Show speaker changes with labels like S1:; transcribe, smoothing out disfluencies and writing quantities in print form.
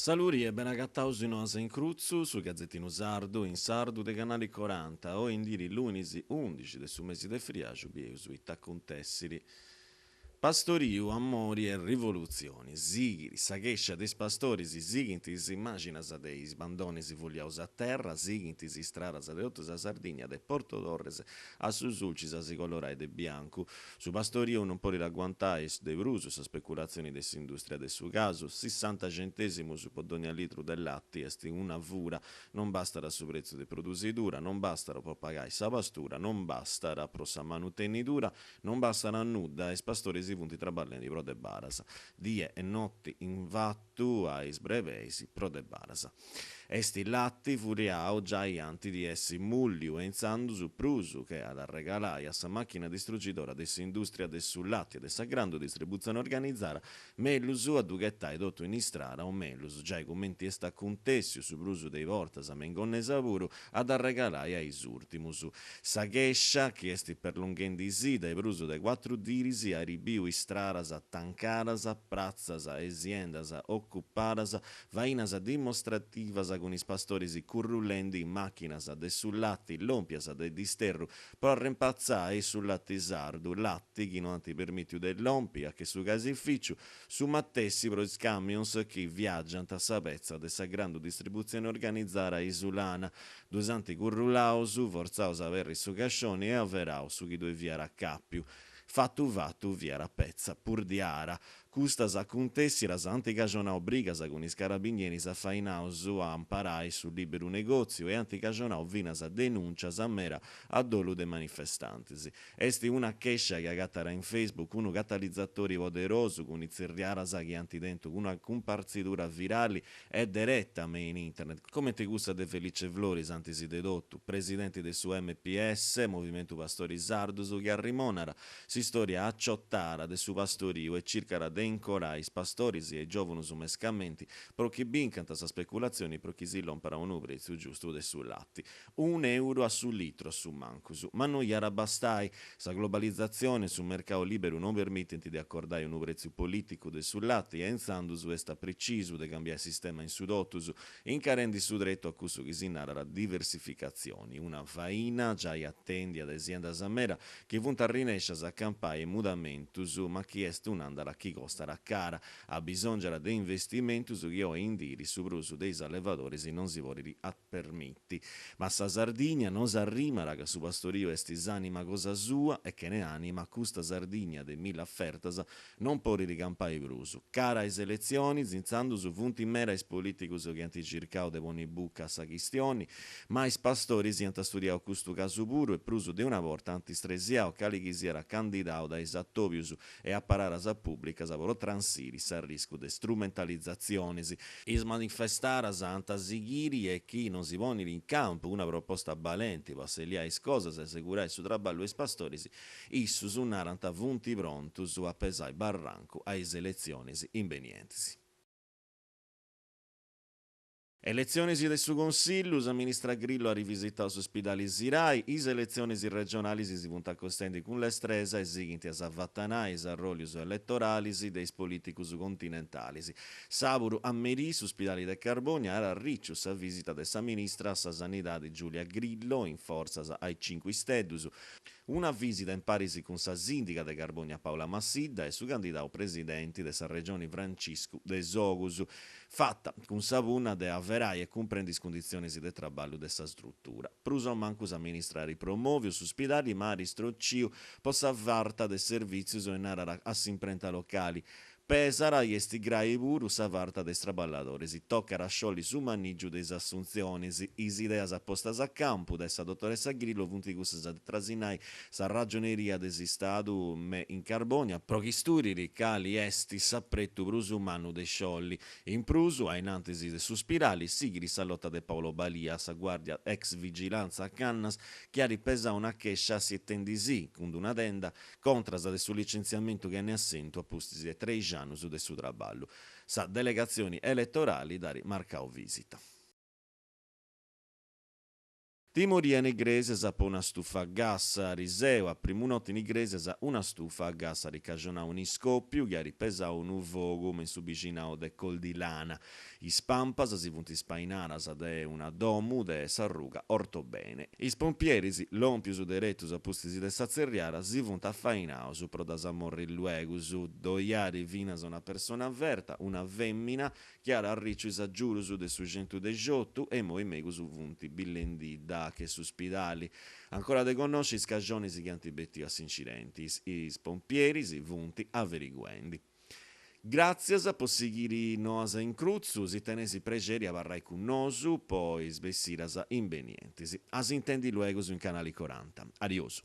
S1: Saluri e benagataus in Noas in Crutzu, su gazetinu sardu in sardu de Canali Coranta. Oi in diri lunis undixi de su mesi de friaxu bieus ita acuntessiri. Pastoriu, amori e rivolutzioni. Sighit sa chèscia de is pastoris, sighint is immàginas de is bandonis fuliaus a terra, sighint is istradas de totu sa Sardigna de Porto Torres a su Sulcis a si colorai de biancu. Su pastoriu non podit aguantai de prus sa speculatzioni de s'indùstria de su casu, sissanta centèsimus po dònnia litru de lati est una fura, non bastat su prètziu de produsidura, non bastat pro pagai sa pastura, non bastat pro sa manutenidura, Non bastat a nudda, is pastoris funt traballendi pro de baras, die e noti in fatu a is brebeis pro de baras. Est lati furiau giai anti di essi mùlliu e intzandus prus che a dd'arregalai a sa màchina distrugidora de s'indùstria de su lati e de sa grandu distributzioni organizada, mellus a ddu ghetai totu in istrada o mellus, giai cumenti est acuntèssiu su prus de is bortas me in Gonnesa puru, a dd'arregalai a is ùrtimus. Sa chèscia, chi est perlonghendi-sì dae prus de cuatru diris, at biu istradas tancadas, pratzas e siendas ocupadas, fainas dimostrativas cun is pastoris currullendi in màchinas de su lati lòmpias de disterru pro arrempatzai su lati sardu, lati chi no ant permìtiu de lompi a che su casifìciu, su matessi pro is camions chi viàgiant sa petza de sa grandu distributzioni organizada isulana. Ddus ant currulaus, fortzaus a aberri su cascioni e averau su chi ddoi fiat acàpiu. Fatu fatu fiat petza purdiara. Custas acuntèssidas ant cajonau brigas cun is carabinieris afainaus a amparai su lìberu negòtziu e ant cajonau finas denùncias meda a dolu de manifestantis. Est una chèscia chi agatat in Facebook unu catalizatori poderosu cun is tzerriadas chi ant tentu una cumpartzidura virali e dereta me in internet, comente cussa de Felice Floris antis de totu, presidenti de su MPS, Movimentu Pastori Sardus, chi arrimonat S'istòria aciotara de su pastoriu e circat de incorai is pastoris e is giòvunus mescamenti pro chi bincant sa speculatzioni pro chi si lompat a unu prètziu giustu de su lati. Un'euru a su litru a su mancus. Ma no iat a bastai. Sa globalizatzioni e su mercau lìberu non permitint de acordai unu prètziu polìticu de su lati e intzandus est a precisu de cambiai sistema in su totus, incarendi su tretu a cussu chi si narat diversificatzioni, una faina giai atèndia de siendas meda chi funt arrinèscias a campai mudamentus, ma chi est un'àndala chi costat cara, abisòngiat de investimentus chi oi in diri su prus de is allevadoris non si podit permiti. Ma sa Sardigna no s'arrimat ca su pastoriu est s'ànima cosa sua e chene ànima custa Sardigna de milla fertas non podit campai prus. Cara a is eletzionis, intzandus, funt meda is polìticus chi ant circau de ponni buca a sa chistioni, ma is pastoris iant studiau custu casu puru e prus de una borta ant stresiau cali chi siat candidau dae is atòbius e aparadas pùblicas pro transiri s'arriscu de strumentalizatzionis. Is manifestadas ant a sighiri e chi non si ponit in campu una proposta balenti po asseliai is cosas e assegurai su traballu a is pastoris, Issus narant funt prontus a pesai barrancu a is eletzionis imbenientis. Eletzionis de su Consillu, sa ministra Grillo at visitau su spidali Sirai, is eletzionis regionalis si funt acostendi cun lestresa e sighint a s'afatanai is arròlius eletoralis de is polìticus continentalis. Sàburu a merì su spidali de Carbònia at arriciu sa visita de sa ministra a sa Sanidadi Giulia Grillo in fortzas a is Cincu Isteddus, Una visita in paris cun sa sìndiga de Carbònia Paola Massidda e su candidau presidenti de sa Regioni Franciscu Desogus, fata cun sa punna de averai e cumprendi is cunditzionis de traballu de sa strutura. Prus o mancu sa ministra at promòviu su spidali ma at strociu po sa farta de servìtzius e narat a s'imprenta locali, Pesat i est grai puru sa farta de is traballadoris, tocat a sciolli su manìgiu de is assuntzionis. Is ideas postas a campu dae sa dotoressa Grillo funt cussas de trasinai sa ragioneria de s'Istadu me in Carbònia pro chi studit cali est s'apretu prus mannu de sciolli. In prus, a in antis de su spidali, sighit sa lota de Paolo Balia, sa guàrdia ex vigilantza Cannas, chi at pesau una chèscia assietendi-sì cun d-una tenda Contras de su licentziamentu chene assentu a pustis de treixi annus de su traballu. Sa delegatzioni eletorali dd'at marcau visita. Timoria in Igrèsias po una stufa a gas. Ariseu, a primu noti in Igrèsias, una stufa a gas at cajonau un'iscòpiu chi at pesau unu fogu me in su bixinau de Coldilana. Is pampas si funt spainadas de una domu de s'arruga Ortobene. Is pompieris, lòmpius deretus a pustis de sa tzerriada, si funt afainaus pro ddas morri luegus. Ddoi at finas una persona ferta, una fèmina, chi at arriciu is agiudus de su centudexiotu e immoi is mèigus funt billendidda che su spidali. Ancora de connosci is cajonis chi ant betiu a s'incidenti. Is pompieris funt averiguendi. Gràtzias po sighiri Noas in Crutzu, si teneis prexeri abarrai cun nosu po is bessidas imbenientis. A s'intendi luegus in Canali Coranta. Adiosu.